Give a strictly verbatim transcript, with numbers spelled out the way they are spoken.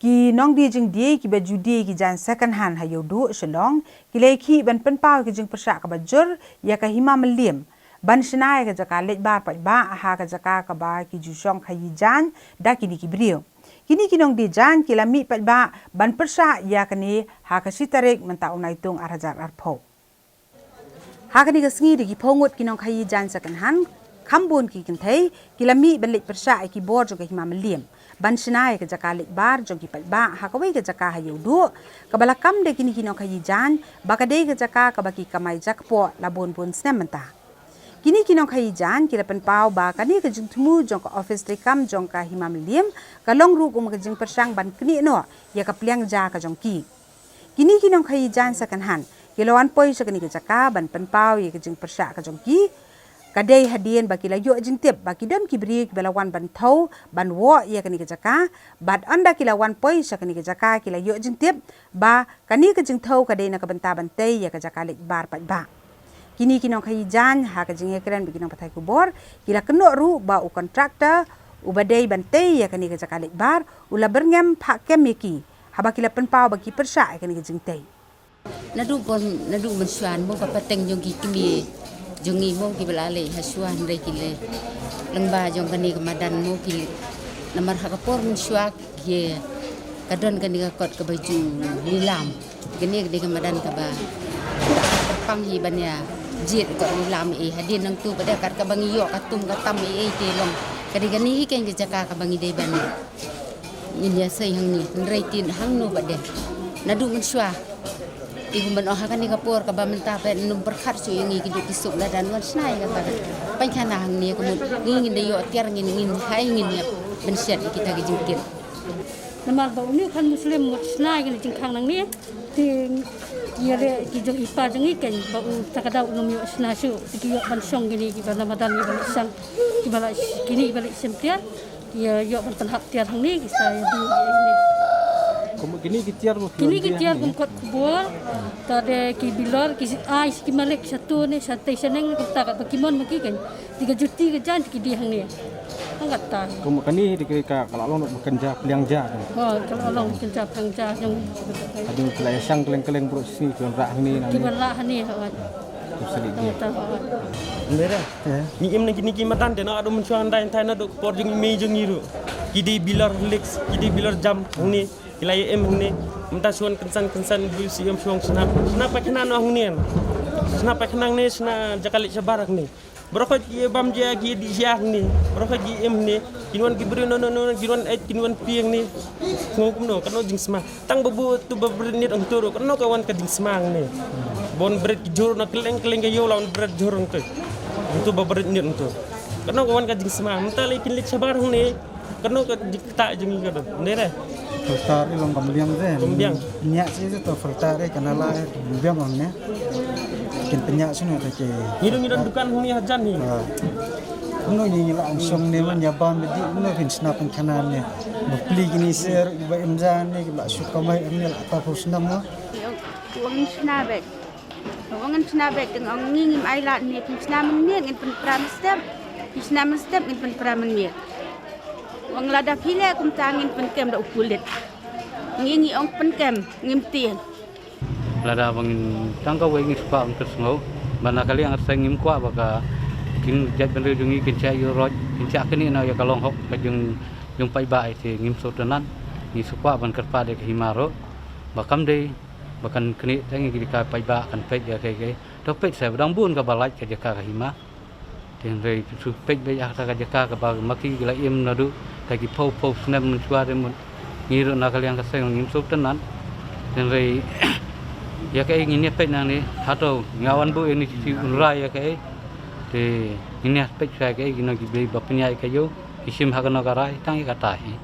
Ki nongdie jingdie kiba ju die ki jaiñ second hand ha Ïewduh Shillong ki la ïakhih ban pynpaw ïa ka jingpyrshah kaba jur ïa ka hima mylliem ban shna ïa ka jaka leit bar paidbah ha ka jaka kaba ki ju shong khaïi jaiñ da kine ki briew. Kine ki nongdie jaiñ ki la mih paidbah ban pyrshah ïa kane ha ka shi tarik mynta u Naitung ar hajar arphew. Ha kane ka sngi da ki phew ngut ki nongkhaïi jaiñ second hand kham bun ki kynthei ki la mih ban leit pyrshah ïa ki bor jong ka hima mylliem ban shna ïa ka jaka leit bar jong ki paidbah ha kawei ka jaka ha Ïewduh kaba la kam da kine ki nongkhaïi jaiñ ba ka dei ka jaka kaba ki kamai ja kpoh la bun bun snem mynta. Kine ki nongkhaïi jaiñ ki la pynpaw ba kane ka jingthmu jong ka ophis treikam jong ka hima mylliem ka long ruh kum ka jingpyrshang ban knieh noh ïa ka pliang ja ka jong ki. Kine ki nongkhaïi jaiñ second hand ki la wan poi sha kane ka jaka ban pynpaw ïa ka jingpyrshah ka jong ki. Ka dei hadien ba ki la ïoh jingtip ba ki don ki briew kiba la wan ban thew ban woh ïa kane ka jaka, bad ynda ki la wan poi sha kane ka jaka ki la ïoh jingtip ba kane ka jingthew ka dei na ka bynta ban tei ïa ka jaka leit bar paidbah. Kine ki nongkhaïi jaiñ ha ka jingïakren bad ki nongpathai khubor ki la kynnoh ruh ba u kontraktor uba dei ban tei ïa kane ka jaka leit bar u la byrngem phah kem ïa ki haba ki la pynpaw ba ki pyrshah ïa kane ka jingtei. Naduh pon, naduh mynshuwa mo ka pateng jong ki kmie jong ngi mo kiba la leit ha shuwa hynrei ki leh lyngba jong kane ka madan mo ki, namar ha ka por mynshuwa ki, ka don kane ka kot kaba ju lilam. Kane ka dei ka madan kaba kyrpang hi ban ïa jied kot lilam, eh, hadien nangtu pat de kat kaba ngi ïoh ka tum ka tam, eh, eh, te long. Ka dei kane hi keiñ ka jaka kaba ngi dei ban ngin ïa sei hangne, hynrei te hangno pat de. Naduh mynshuwa. Te kumban ong ha kane ka por kaba mynta pat ym pyrkhat shuh ïa ngi ki duk ki suk lada wan shna ïa kata ka painkhana hangne, ka mut ngi ngin da ïoh tiar, ngin, ngin hai ngin ïa pynshet ïa kita ki jingkit. Namar ba une u khan Muslim mut shna ïa kine ki jingkhang nangne. Te ïa leh ki jong i pa jong ngi keiñ ba u ta ka daw u nym ïoh shna shuh, te ki ïoh ban shong kine kiba na madan kiba leh shang, kiba la, kine kiba leh shem tiar. Ïa, ïoh ban pynhap tiar hangne ki sa ïa dei ïa ine. Kum kine ki tiar ba kine ki tiar kum kot khubor. Ta de ki bilor ki ai ki malik sha to ne sha tei sha neng, kumta ka ba ki mon ma ki keiñ. Te ka juti ka jaiñ te ki die hangne. Hangta. Kum kane de ka, ka la long ba kan ja pliang ja. Oh, ka la long kan ja pliang ja jong. Hadien ki la ïa shang kylleng kylleng baroh shi sngi ki wan rah hangne na. Ki wan rah hangne, ha. Ngi im na kine ki madan te na ka dum mynshuwa, hynrei hynrei naduh ka por jong i mei jong i ruh. Ki dei bilor Horlicks, ki dei bilor jam hangne, ki la ïa im hangne. Mynta shuwa kynsan kynsan bun snem shuwa shna. Shna paikana noh hangne. Shna paikana hangne, shna jaka leit shabar hangne. Baroh ki bam jia ki dih jia hangne. Baroh ki im hangne. Kin wan ki briew no no no, kin wan eit, kin wan pie hangne. Ngo kumno, kano jingsma. Tang ba bun tu ba bret niat hangto ruh, kano ka wan ka jingsma hangne. Ba wan bret ki jhur na kylleng kylleng ka ïew la wan bret jhur hangto. Hangto ba bret niat hangto. Kano ka wan ka jingsma. Mynta lei kin leit shabar hangne. Kano ka jingktah jong ngi ka don. Hynrei re. Filter i long kam biang de. Kam biang. Nya si tu filter i ka nala i kam biang hangne. Kin pynïa shuh ne ta ki. Ngi don, ngi don dukan hangne hajan hi. Ah. Kumno ngi la angsong ne man ïa bam bidi kumno phin shna pynkhana ne. Ba pli kine ser ba im jan ne ba shu kamai ne la ta pur shnam mo. Wan shna bek. Wan shna bek teng ong ngi ngim ai lad ne phin shna mynmiet ngin pynpra mynstep. Phin shna mynstep ngin pynpra mynmiet. Wan lada phi leh kumta ngin pynkem da u pulit. Ngi ngi ong pynkem ngim tieng. Lada ba ngin tang kawei ngi sngewkwah ban pynsngew ba na ka liang ka seng ngim kwah ba ka jing jaitbynriew jong ngi kin shah ïuh roi, kin shah knieh noh ïa ka long hok ka jong jong paidbah, te ngim sngewtynnat. Ngi sngewkwah ban kyrpad ïa ka hima ruh ba kam dei ba kan knieh tang ïa ki jaka paidbah, kan peit ïa kaei kaei. To peit sa ba dang bun kaba lait ka jaka ka hima. Te hynrei to shu peit beit ha kata ka jaka kaba ma ki ki la im naduh ka ki phew phew snem mynshuwa, te mut ngi ruh na ka liang ka seng ngim sngewtynnat. Te hynrei ïa kaei ngin ïa peit nangne, hato ngi wan buh ïa ni ki un rai ïa kaei. Te ngin ïa peit sha kaei ki nong ki bei ba pynïaid ka ïew ki shim ha kano ka rai tang ïa kata hi.